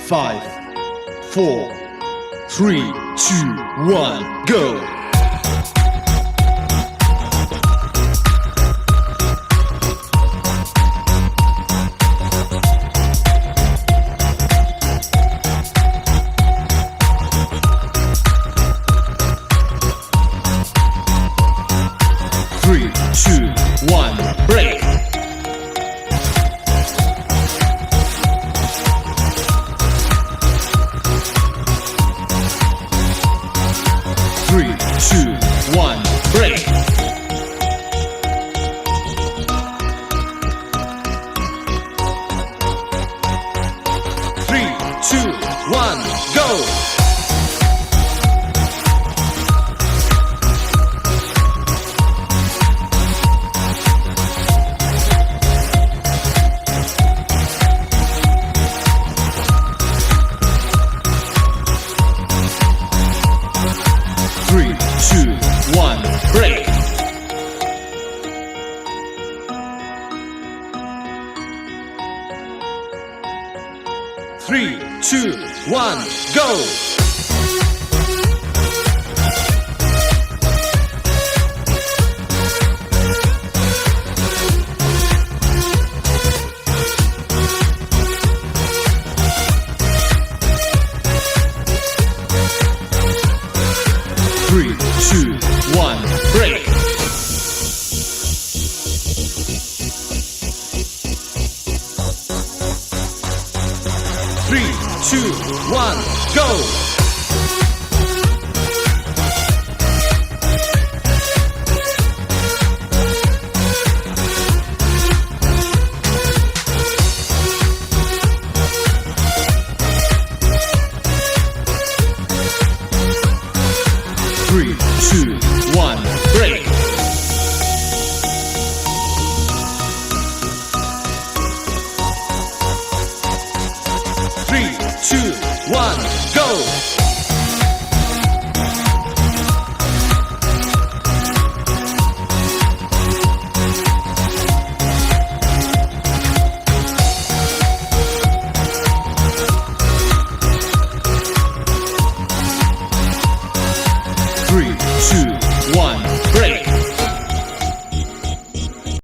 Five, four, three, two, one, go! Three, two, one, break! Three, two, one, break! Three, two, one, go! Three, two, one, break! Three, two, one, go! Three, two, one, break! Three, two, one, go! Three, two, one, break! Three, two, one,